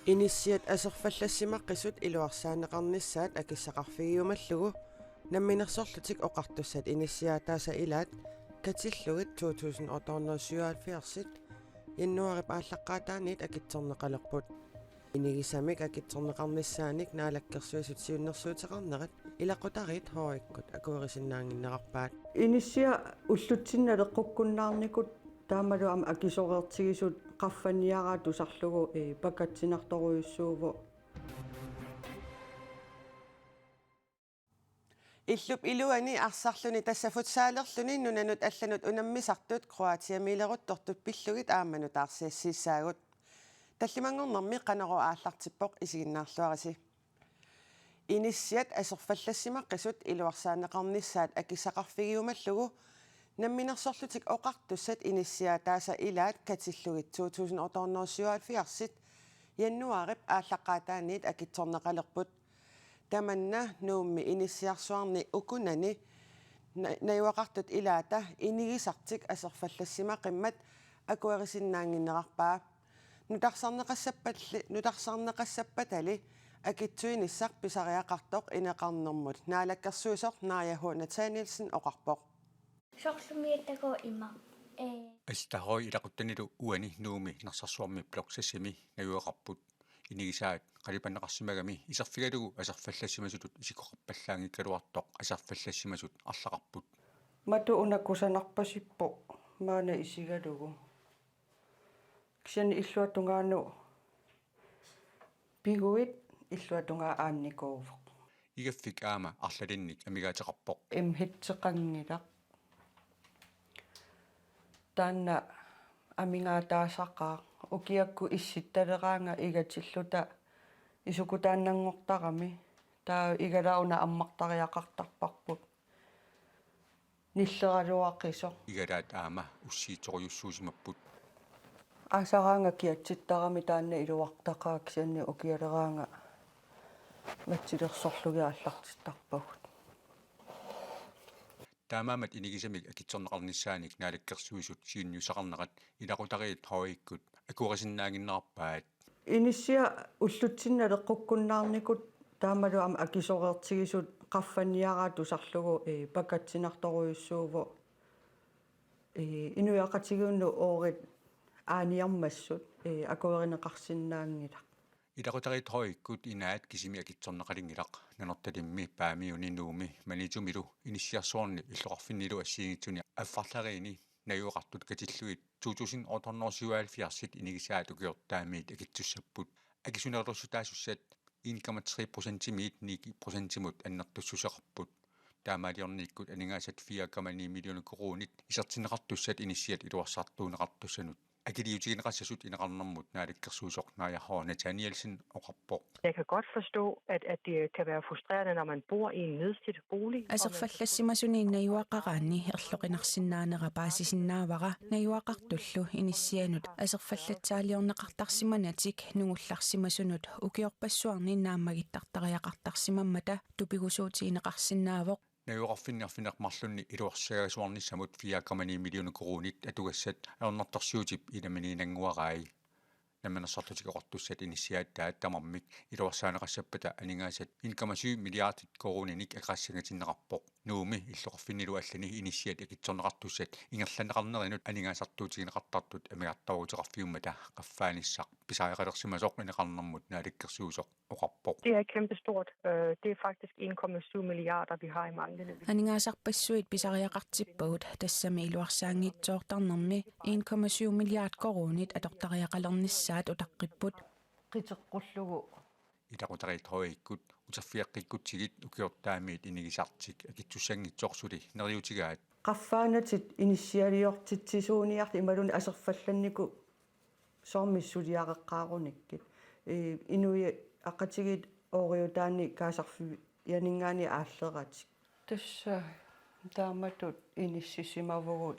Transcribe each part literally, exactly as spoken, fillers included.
Inissiat aserfallassimaqisut iluarsaanneqarnissaat akissaqarfigiumallugu Namminersorlutik Oqartussat inissiaataasa ilaat katillugit to tusind otte hundrede syvoghalvfjerds januaarip aallaqqaataaniit akitsorneqalerput. Inigisamik akitsorneqarnissaanik Naalakkersuisut siunnersuuteqarnerat ilaqutariit H K-kkut akuerisinnaannginnerarpaat. Inissiat ullutsinnut naleqqukkunnaarnikut taamalu aamma akisoreertigisut qaffaniaraat tusarlugu, ee, pakatsinartorujussuuvoq. Illup iluani arsarluni tassa futsalerluni nunanut allanut unammisartut Kroatiamiileruttortut pillugit aamma nutaarsiassiissaagut. Tallimanngornermi Qanorooq aallartippoq, isiginnaarluarisi. Inissiat aserfallassimaqisut iluarsaanneqarnissaat akissaqarfigiumallugu Namminersorlutik Oqartussat inissiaataasa ilaat katillugit to tusind otte hundrede syvoghalvfjerds januaarip aallaqqaataaniit akitsorneqalerput. Tamanna Nuummi inissiarsuarni ukunani na-, najugaqartut ilaata inigisartik aserfallassimaqimmat akuerisinnaannginnerarpaa. Nutarsarneqassappatali, nutarsarneqassappatali akitsuinissaq pisariaqartoq ineqarnermut naalakkersuisoq Naaja H. Nathanielsen oqarpoq. Soorlumi attagu ima. Ee. Astarhøj ilaquttanilu uani Nuummi Narsarsuarmi Blok seksimi najugaqarput. Inigisaat qalipanneqarsimagami iserfigalugu aserfallassimasutut isikkoqarpallaanngikkaluartoq aserfallassimasut arlaqarput. Matu una kusanarpasippoq maanna isigalugu. Kisianni illuatungaanut piguit illuatungaa aannikuuvoq. Igaffik aamma arlalinnik amigaateqarpoq. Imhitseqanngilaq. Taanna amigaataasaqaaq, ukiakkut issittaleraanga igatilluta isukutaannanngortarami. Taava igalaat una ammartariaqartarparput. Nilleraluaqisoq. Igalaat aamma ussiitorujussuusimapput. Aasaraanga kiatsittarami taanna iluartaqaaq, kisianni ukialeraanga matsilersorlugit aallartittarpagut. Taamaammat inigisamik akitsorneqarnissaanik Naalakkersuisut siunniussaqarnerat ilaqutariit H K-kkut akuerisinnaannginnerarpaat. Inissiat ullutsinnut naleqqukkunnaarnikut taamalu aamma akisoreertigisut qaffaniaraat tusarlugu, ee, pakatsinartorujussuuvoq, ee, inuiaqatigiinnut oorit aaniarmassut, ee, akuerineqarsinnaanngilaq. Ilaqutariit H K-kkut inaat kisimi akitsorneqalinngilaq. Nanortalimmi, Paamiuni, Nuummi, Maniitsumilu, inissiarsuarni illoqarfinnilu assigiinngitsuni affarleriini najugaqartut katillugit to tusind otte hundrede syvoghalvfjerds inigisaat ukiortaamiit akitsussapput. Akisunerusutaasussat en komma tre procentimiit ni procentimut annertussuseqarput. Taamaaliornikkut aningaasat fire komma ni millioner koruunit isertinneqartussat inissiat iluarsartuunneqartussanut akiliutigineqassasut ineqarnermut naalakkersuisoq Naaja H. Nathanielsen oqarpoq. Jeg kan godt forstå, at, at det kan være frustrerende, når man bor i en nedslidt bolig, og man Aserfallassimasuni najugaqaraanni erloqinarsinnaanera paasisinnaavara, najugaqartullu inissianut aserfallatsaaliorneqartarsimanatik nungullarsimasunut ukiorpassuarni naammagittartariaqartarsimammata tupigusuutigineqarsinnaavoq. Najugaqarfinni arfineq-marlunni iluarsagasuarnissamut fire komma ni millioner koruunit atugassat ajornartorsiutip ilaminiinnannguarai. Namminersorlutik Oqartussat inissiaataat tamarmik iluarsaaneqassappata aningaasat en komma syv milliardit koruuninik aqassagatinneqarpoq. Nuummi illoqarfinnilu allani inissiat akitsorneqartussat ingerlanneqarnerinut aningaasartuutigineqartartut amigartoruuteqarfiummata qaffaanissaq pisariaqalersimasoq ineqarnermut naalakkersuisoq oqarpoq. Det er kæmpestort. Øh, det er faktisk en komma syv milliarder, vi har i manglende. Aningaasarpassuit pisariaqartippagut, tassami iluarsaanngitsoortarnermi en komma syv milliard koruunit atortariaqalernissaat utaqqipput. Qiteqqullugu. Ilaqutariit H K-kkut uterfigeqqikkutsigit ukiortaamiit inigisartik akitsussanngitsoq suli neriuutigaat. Qaffaanatit inissialiortitsisuuniarlutik imaluunniit aserfallannikut soormi suliareqqaarunikkit. Ee, inuiaqatigiit ooriutaanni kaasarfianinngaanniit aalleratik. Tassa taamatut inissisimavugut.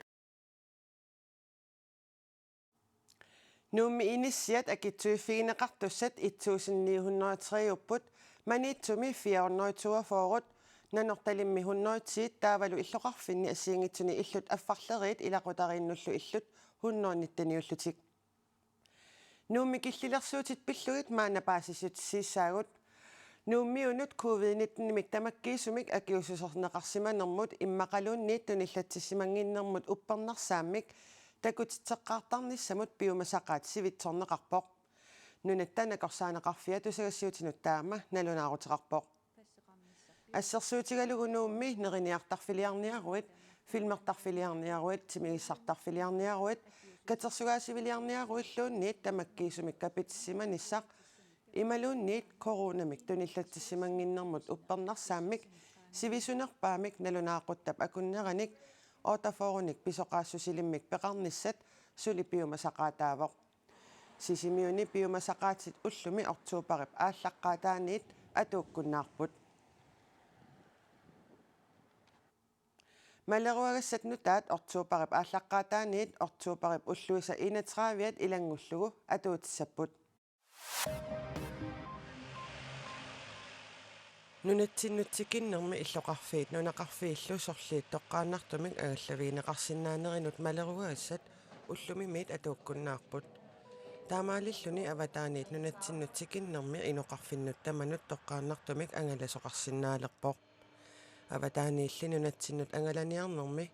Nuummi inissiat akitsuiffigineqartussat et tusind ni hundrede og tre-upput, Maniitsumi fire hundrede og toogfyrre, Nanortalimmi hundrede og ti, taavalu illoqarfinni assigiinngitsuni illut affarleriit ilaqutariinnullu illut hundrede og nitten-iullutik. Nuummi killilersuutit pillugit maanna paasissutissiissaagut. Nuummiunut covid nitten-imik tamakkiisumik akiuussuserneqarsimanermut immaqaluunniit tunillatissimannginnermut uppernarsaammik takutitseqqaartarnissamut piumasaqaat sivitsorneqarpoq. Nunatta Nakorsaaneqarfia tusagassiuutinut taama nalunaaruteqarpoq. Assersuutigalugu Nuummi neriniartarfiliarniaruit, filmertarfiliarniaruit, timigissartarfiliarniaruit-luunniit tamakkiisumik kapitissimanissaq imaluunniit coronamik tunillatissimannginnermut uppernarsaammik sivisunerpaamik nalunaaquttap akunneranik otteogfyrrenik pisoqaassusilimmik peqarnissat suli piumasaqaataavoq. Sisimiuni piumasaqaatit ullumi oktoberip aallaqqaataaniit atuukkunnaarput. Maleruagassat nutaat oktoberip aallaqqaataaniit oktoberip ulluisa enogtredive-at ilanngullugu atuutissapput. Nunatsinnut tikinnermi illoqarfiit nunaqarfiillu sorliit toqqaannartumik angallavigineqarsinnaanerinut maleruagassat ullumimiit atuukkunnaarput. Taamaalilluni avataaniit nunatsinnut tikinnermi inoqarfinnut tamanut toqqaannartumik angalasoqarsinnaalerpoq. Avataaniilli nunatsinnut angalaniarnermi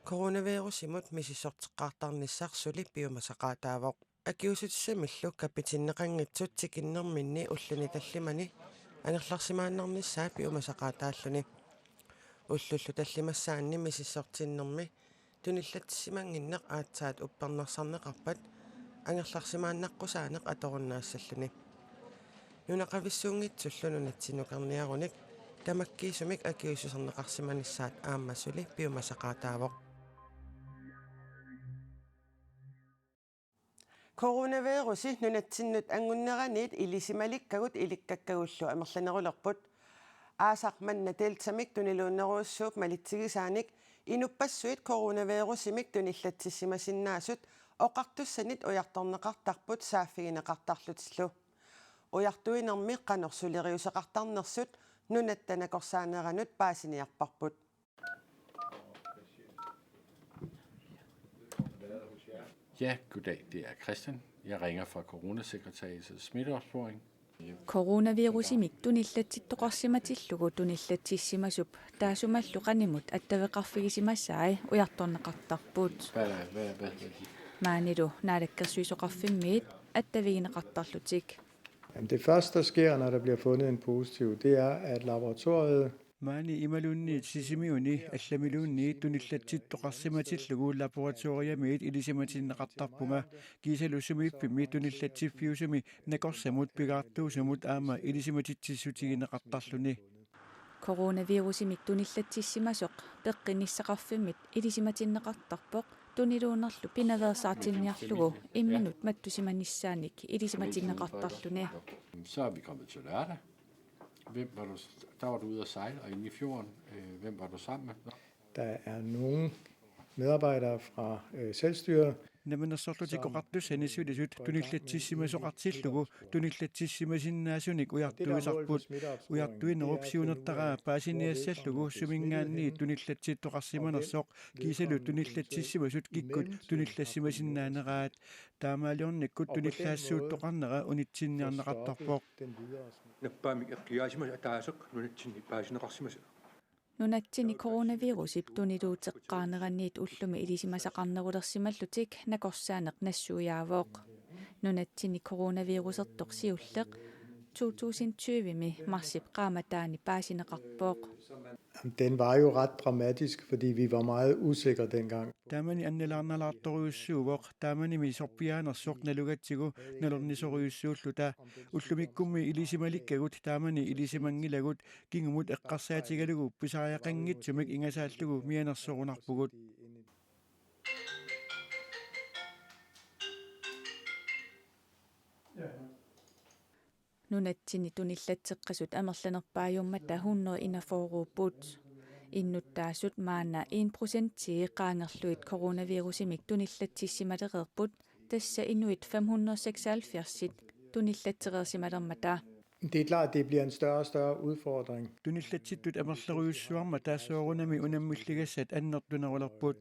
coronavirusimut misissorteqqaartarnissaq suli piumasaqaataavoq. Akiuussutissamillu kapitinneqanngitsut tikinnerminni ulluni tallimani angerlarsimaannarnissaat piumasaqaataalluni. Ullullu tallimassaanni misissortinnermi tunillatissimannginneq aatsaat uppernarsarneqarpat angerlarsimaannaqqusaaneq atorunnaassalluni. Nunaqavissuunngitsullu nunatsinnukarniarunik tamakkiisumik akiuussuserneqarsimanissaat aamma suli piumasaqaataavoq. Coronavirusi nunatsinnut angunneraniit ilisimalikkagut ilikkakkagullu amerlanerulerput. Aasaq manna Deltamik tuniluunnerujussuup malitsigisaanik inuppassuit coronavirusimik tunillatsissimasinnaasut oqartussanit ujartorneqartarput saaffigineqartarlutillu. Ujartuinermi qanoq suleriuseqartarnersut Nunatta Nakorsaaneranut paasiniarparput. Ja, goddag. Det er Christian. Jeg ringer fra Coronasekretariatets smitteopsporing. Coronavirusimik tunillatsittoqarsimatillugu tunillatsissimasup taassumalu qanimut attaveqarfigisimasai ujartorneqartarput. Hvad, hvad, hvad, hvad? Maanilu Naalakkersuisoqarfimmiit attavigineqartarlutik. Jamen det første, der sker, når der bliver fundet en positiv, det er, at laboratoriet Maani imaluunniit Sisimiuni allamiluunniit tunillatsittoqarsimatillugu laboratoriamiit ilisimatinneqartarpunga, kiisalu sumiiffimmi tunillatsiffiusumi nakorsamut pingaartuusumut aamma ilisimatitsissutigineqartarluni. Coronavirusimik tunillatsissimasoq peqqinnissaqarfimmit ilisimatinneqartarpoq tuniluunnerlu pinaveersaartinniarlugu imminut mattusimanissaanik ilisimatinneqartarluni. Så er vi kommet til lørdag. Hvem var du, der var du ude at sejle og inde i fjorden. Øh, hvem var du sammen med? Der er nogle medarbejdere fra øh, selvstyret. Namminersorlutik oqartussanit sulisut tunillatsissimasoqartillugu tunillatsissimasinnaasunik ujartuisarput. Ujartuinerup siunertaraa paasiniassallugu suminngaanniit tunillatsittoqarsimanersoq kiisalu tunillatsissimasut kikkut tunillassimasinnaaneraat. Taamaaliornikkut tunillaassuuttoqarnera unitsinniarneqartarpoq. Nappaamik eqqiaasimasut ataaseq nunatsinni paasineqarsimasut. Nunatsinni coronavirusip tuniluuteqqaarneraniit ullumi ilisimasaqarnerulersimallutik nakorsaaneq nassuiaavoq. Nunatsinni coronavirusertoq siulleq to tusind tyve-mi marsip qaammataani paasineqarpoq. Den var jo ret dramatisk, fordi vi var meget usikre dengang. Taamani annilaarnalaartorujussuuvoq, taamanimi sorpiaanersoq nalugatsigu nalornisorujussuulluta. Ullumikkummi ilisisimalikkagut taamani ilisimanngilagut, kingumut eqqarsaatigalugu pisariaqanngitsumik ingasaallugu mianersorunarpugut. Nunatsinni tunillatseqqasut amerlanerpaajummata hundrede enogfyrre-upput. Innuttaasut maanna en procentii qaangerlugit coronavirusimik tunillatsissimalereerput, tassa inuit femhundrede seksoghalvfjerds-it tunillatsereersimalermata. Det er klart, at det bliver en større og større udfordring. Tunillatsittut amerlerujussuarmata soorunami unammilligassat annertunerulerput.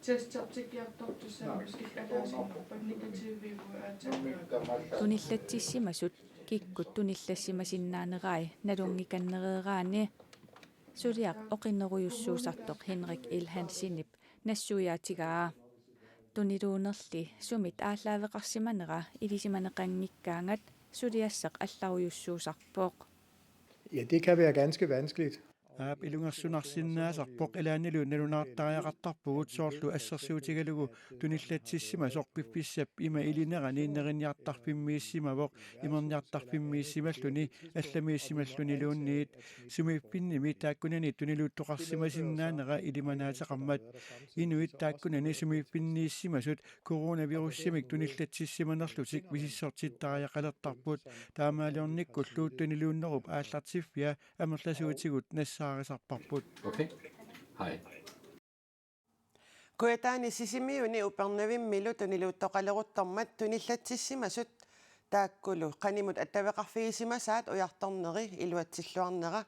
Testertikkiartortussaammat illit ataasiinnarpat negativiuvugut aatsaat. Tunillatsissimasut kikkut tunillassimasinnaaneraat nalunngikannereeraanni suliaq oqinnerujussuusartoq Henrik L. Hansenip nassuiaatigaa. Tuniluunnerli sumit aallaaveqarsimanera ilisimaneqanngikkaangat suliassaq allarujussuusarpoq. Ja, det kan være ganske vanskeligt. Aap, ilungersunarsinnaasarpoq, ilaannilu nalunaartariaqartarpugut soorlu assersuutigalugu tunillatsissimasoq piffissap ima ilinerani nerinniartarfimmiissimavoq imerniartarfimmiissimalluni allamiissimalluniluunniit. Sumiiffinnimi taakkunani tuniluuttoqarsimasinnaanera ilimanaateqarmat. Inuit taakkunani sumiiffinniissimasut coronavirusimik tunillatsissimanerlutik misissortittariaqalertarput. Taamaaliornikkullu tuniluunnerup aallartiffia amerlasuutigut nassaarisarparput. Okay. Hej. Kujataani Sisimiuni Upernavimmilu tuniluuttoqaleruttormat tunillatsissimasut taakkulu qanimut attaveqarfigisimasaat ujartorneri iluatsilluarnera.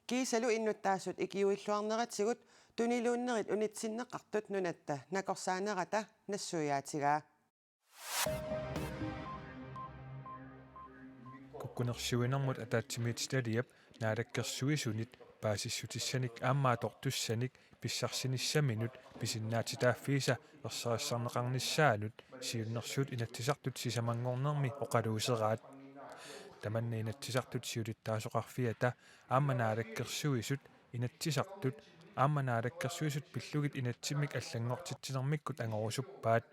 Kiisalu innuttaasut ikiuilluarneratigut tuniluunnerit unitsinneqartut nunatta nakorsaanerata nassuiaatigaa. Kukkunersiuinermut ataatsimiititaliap naalakkersuisunit paasissutissanik aamma atortussanik pissarsinissaminut pisinnaatitaaffiisa ersarissarneqarnissaanut siunnersuut Inatsisartut sisamanngornermi oqaluuseraat. Tamanna Inatsisartut siulittaasoqarfiata aamma naalakkersuisut Inatsisartut aamma naalakkersuisut pillugit inatsimmik allanngortitsinermikkut angorusuppaat.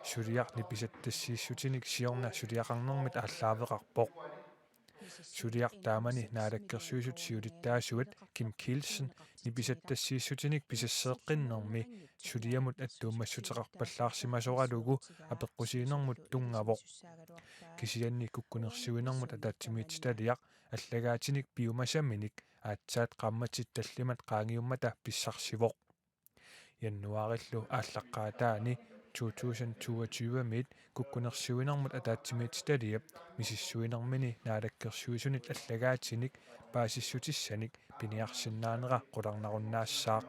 Suliaq nipisattassiissutinik siorna suliaqarnermit aallaaveqarpoq. Suliaq taamani naalakkersuisut siulittaasuat Kim Kielsen nipisattassiissutinik pisasseeqqinnermi suliamut attuumassuteqarpallaarsimasoralugu apeqqusiinermut tunngavoq. Kisianni kukkunersiuinermut ataatsimiititaliaq allagaatinik piumasaminik aatsaat qaammatit tallimat qaangiummata pissarsivoq. Januaarillu aallaqqaataani to tusind toogtyve-miit kukkunersiuinermut ataatsimiititaliap misissuinermini naalakkersuisunit allagaatinik paasissutissanik piniarsinnaanera qularnarunnaassaaq.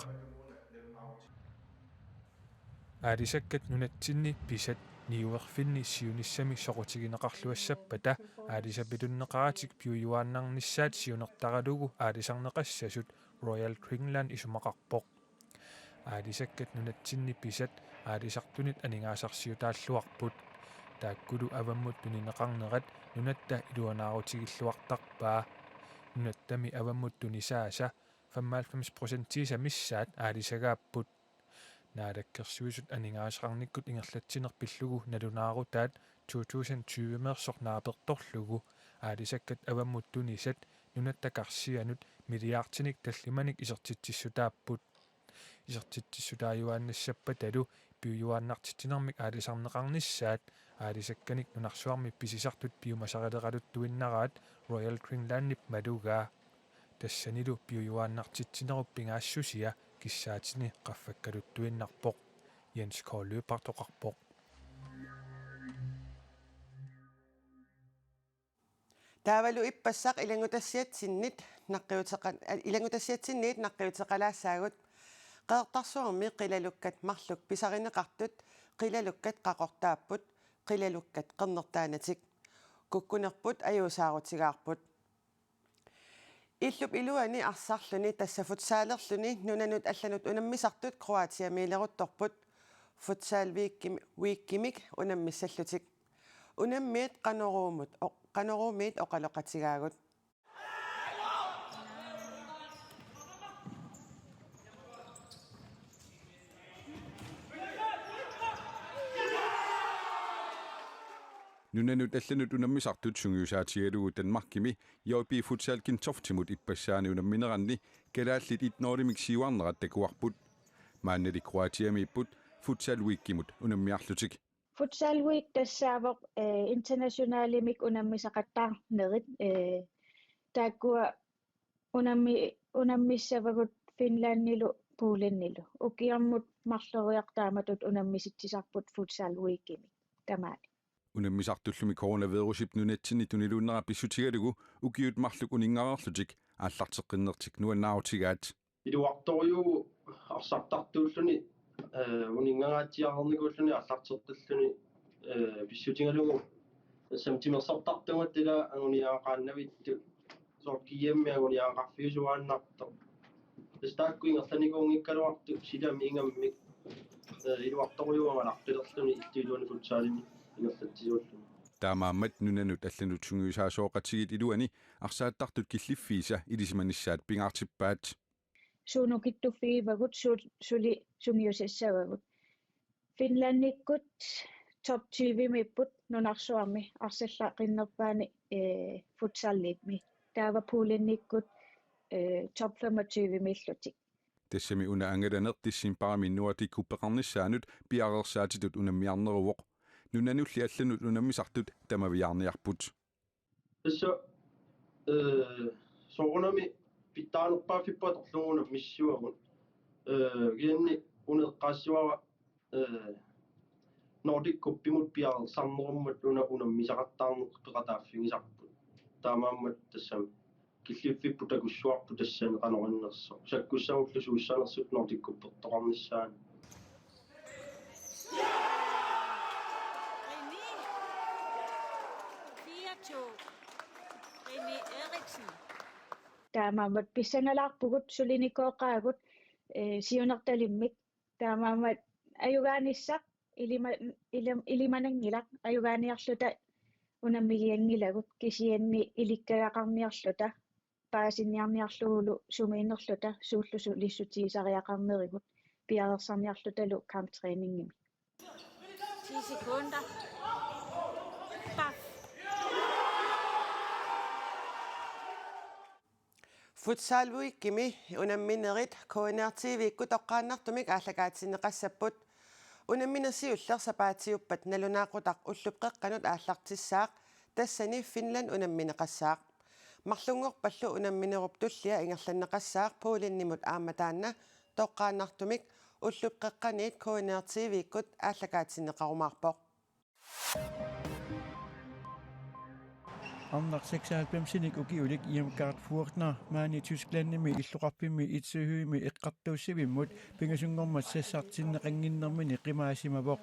Aalisakkat nunatsinni pisat niuerfinni siunissami soqutigineqarluassappata aalisapilunneqaratik piujuaannarnissaat siunertaralugu aalisarneqassasut Royal Greenland isumaqarpoq. Aalisakkat nunatsinni pisat aalisartunit aningaasarsiutaalluarput. Taakkulu avammut tunineqarnerat nunatta iluanaarutigilluartarpaa. Nunattami avammut tunisaasa femoghalvfems procentiisa missaat aalisagaapput. Naalakkersuisut aningaasaqarnikkut ingerlatsineq pillugu nalunaarutaat to tusind tyve-meersoq naapertorlugu aalisakkat avammut tunisat nunatta karsianut milliardinik tallimanik isertitsissutaapput. Isertitsissutaajuaannassappatalu piujuaannartitsinermik aalisarneqarnissaat aalisakkanik nunarsuarmi pisisartut piumasarileraluttuinnaraat Royal Greenlandip malugaa. Tassanilu piujuaannartitsinerup pingaassusia kissaatini qaffakkaluttuinnarpoq. Jens K. Lyberth oqarpoq. Taavalu ippassaq ilanngutassiatsinnit naqqiuteqa-, ilanngutassiatsinniit naqqiuteqalaassaagut. Qeqertarsuarmi qilalukkat marluk pisarineqartut qilalukkat qaqortaapput, qilalukkat qernertaanatik. Kukkunerput ajuusaarutigaarput. Illup iluani arsarluni tassa futsalerluni nunanut allanut unammisartut Kroatiamiileruttorput Futsal Weekimi-, Weekimik unammissallutik. Unammiat Qanoruumut o-, Qanoruumiit oqaloqatigaagut. Nunanut allanut unammisartut sungiusaatigalugu Danmarkimi J B Futsal Gentoftemut ippassaani unammineranni kalaallit et nul-imik siuarnerat takuarput. Maannali Kroatiamiipput Futsal Weekimut unammiarlutik. Futsal Week tassaavoq eh, internationalimik unammisaqattaarnerit eh, taakkua unammi-, unammissavagut Finlandilu Polendilu. Ukiormut marloriartaammatut unammisitsisarput Futsal Weekimik tamaani. Unammisartullumi coronavirusip nunatsinni tuniluunnera pissutigalugu ukiut marluk uninngareerlutik aallarteqqinnertik nuannaarutigaat. Iluartorujuuvoq arsartartuulluni Eh, uninngangaatsiarnikuulluni aallartertalluni, eh, pissutigalugu. Tassami timersortartugut ila anguniagaqaannavittut. Soorlu GM-i anguniagaqarfiusuaannartoq. Tassa taakku ingerlanikuunngikkaluartut silami ingammik, eh, iluartorujuugaluarluni illup iluani futsalimi ingerlatsisuulluni. Taamaammat nunanut allanut sungiusaasooqatigiit iluani arsaattartut killiffiisa ilisimanissaat pingaartippaat. Suut nukittuffigivagut, suut suli sungiusassavagut. Finlandikkut top tyve-miipput nunarsuarmi arsaallaqqiinerpaani, eh, futsalimi. Taava Polendikkut, eh, top femogtyve-miillutik. Tassami una angalaneq decembarimi Nordic Cupeqarnissaanut piareersaatitut unammiarneruvoq. Nunanulli allanut unammisartut tamaviaarniarput. Tassa, eh, soorunami pitsaanerpaaffippoq atorlugu unammissivagut. Eh, kisianni una eqqaassavara, eh, Nordic Cupimut piareersarnerummat una unammisaqattaarneq peqataaffigisarput. Taamaammat tassami killiffipput takussuarput tassani qanoq innersoq. Sakkussamullu suussanersut Nordic Cupertoqarnissaanut. René. Fire to. René Eriksen. Taamaammat pissangalaarpugut sulinikooqaagut, eh, siunertalimmik. Taamaammat ajugaanissaq ilima-, ilim-, ilimananngilaq, ajugaaniarluta unammigianngilagut, kisianni ilikkagaqarniarluta, paasinniarniarlugulu sumiinnerluta suullu sulissutigisariaqarnerigut piareersarniarlutalu kamptræningimi. Ti sekunder. Paf. Futsal Weekimi unamminerit K N R T V-kkut toqqaannartumik aallakaatinneqassapput. Unammineq siulleq sapaatiuppat nalunaaqutaq ullup qeqqanut aallartissaaq, tassani Finland unammineqassaaq. Marlunngorpallu unamminerup tullia ingerlanneqassaaq Polenimut aamma taanna toqqaannartumik ullup qeqqaniit K N R T V-kkut aallakaatinneqarumaarpoq. Arnaq seksoghalvfemsinik ukiulik Irmgard Furtner maani Tysklandimi illoqarfimmi Itzehoemi eqqartuussivimmut pingasunngormat sassartinneqannginnermini qimaasimavoq.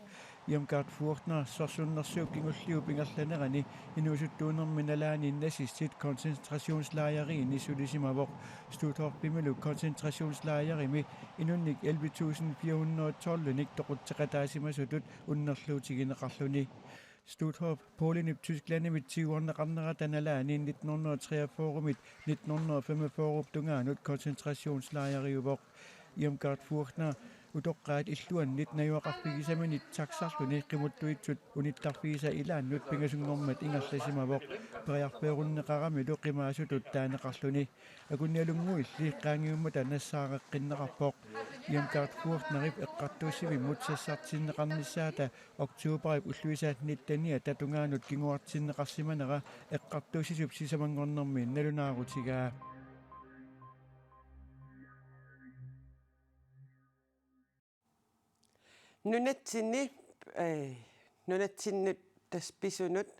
Irmgard Furtner sorsunnersuup kingulliup ingerlanerani inuusuttuunermi nalaani nazistit koncentrationslejriini sulisimavoq. Stutthof-imilu koncentrationslejrimi inunnik elleve tusind fire hundrede og tolv-inik toqutseqataasimasutut unnerluutigineqarluni. Stutthof Polenip Tysklandimit tiguarneqarnerata nalaani nitten hundrede og treogfyrre-mit nitten hundrede og femogfyrre-p tungaanut koncentrationslejriuvoq. Irmgard Furtner utoqqaat illuannit najugaqarfigisaminit taxarluni qimuttuitsut unittarfigisa ilaannut pingasunngormat ingerlasimavoq, periarfeerunneqaramilu qimaasutut taaneqarluni. Akunnialunnguilli qaangiummata nassaareqqinneqarpoq. Irmgard Furtnerip eqqartuussivimmut sassartinneqarnissaata oktobarip ulluisa nitteniata tungaanut kinguartinneqarsimanera eqqartuussisup sisamanngornermi nalunaarutigaa. Nunatsinni, eh, nunatsinnut tassa pisunut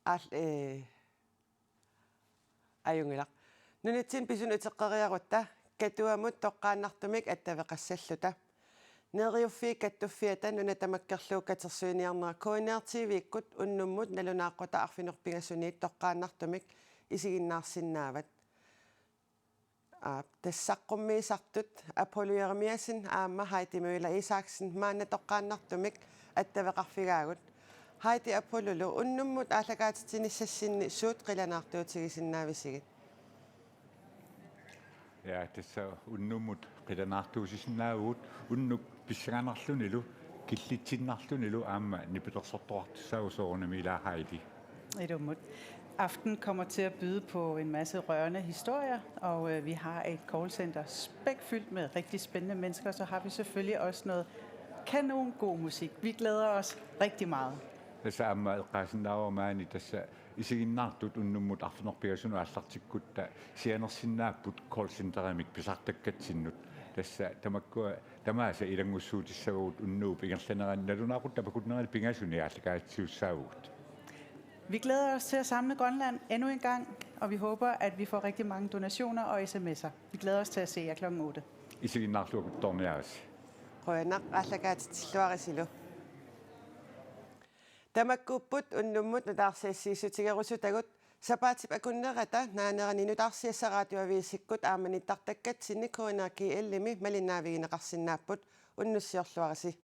aal-, eh, ajunngilaq. Nunatsinni pisunut uteqqeriarutta Katuamut toqqaannartumik attaveqassalluta. Neriuffiit Kattuffiata nuna tamakkerlugu katersuiniarnera K N R T V-kkut unnummut nalunaaqutaq arfineq-pingasuniit toqqaannartumik isiginnaarsinnaavat. Aap, tassa saqqummiisartut Apollo Jeremiassen aamma Heidi Møller Isaksen maanna toqqaannartumik attaveqarfigaagut. Heidi, Apollolu unnummut aallakaatitsinissassinni suut qilanaartuutigisinnaavisigit? Ja, tassa unnummut qilanaartuusisinnaavagut, unnuk pissanganarlunilu, killitsinnarlunilu aamma nipilersortoqartussaavugut soorunami, ilaa Heidi? Ilummut. Aftenen kommer til at byde på en masse rørende historier, og, øh, vi har et callcenter spækfyldt med rigtig spændende mennesker, og så har vi selvfølgelig også noget kanongod musik. Vi glæder os rigtig meget. Tassa aamma eqqaasinnaavara maani tassa isiginnaartut unnummut arfineq-pingasunut aallartikkutta sianersinnaapput callcenterimik pisartakkatsinnut. Tassa tamakkua tamaasa ilanngussuutissavagut unnuup ingerlanerani nalunaaqutaq tamakkunnerani pingasuni aallakaatitsisussaavugut. Vi glæder os til at samle Grønland endnu en gang, og vi håber, at vi får rigtig mange donationer og S M S'er. Vi glæder os til at se jer klokken otte. Isiginnaarluakuttorniarisi. Qujanaq, aallakaatitsilluarisilu. Tamakkuupput unnummut nutaarsiassiissutigerusutagut. Sapaatip akunnerata naanerani nutaarsiassat Radioavisikkut aamma nittartakkatsinni K N R G L-imi malinnaavigineqarsinnaapput. Unnussiorluarisi.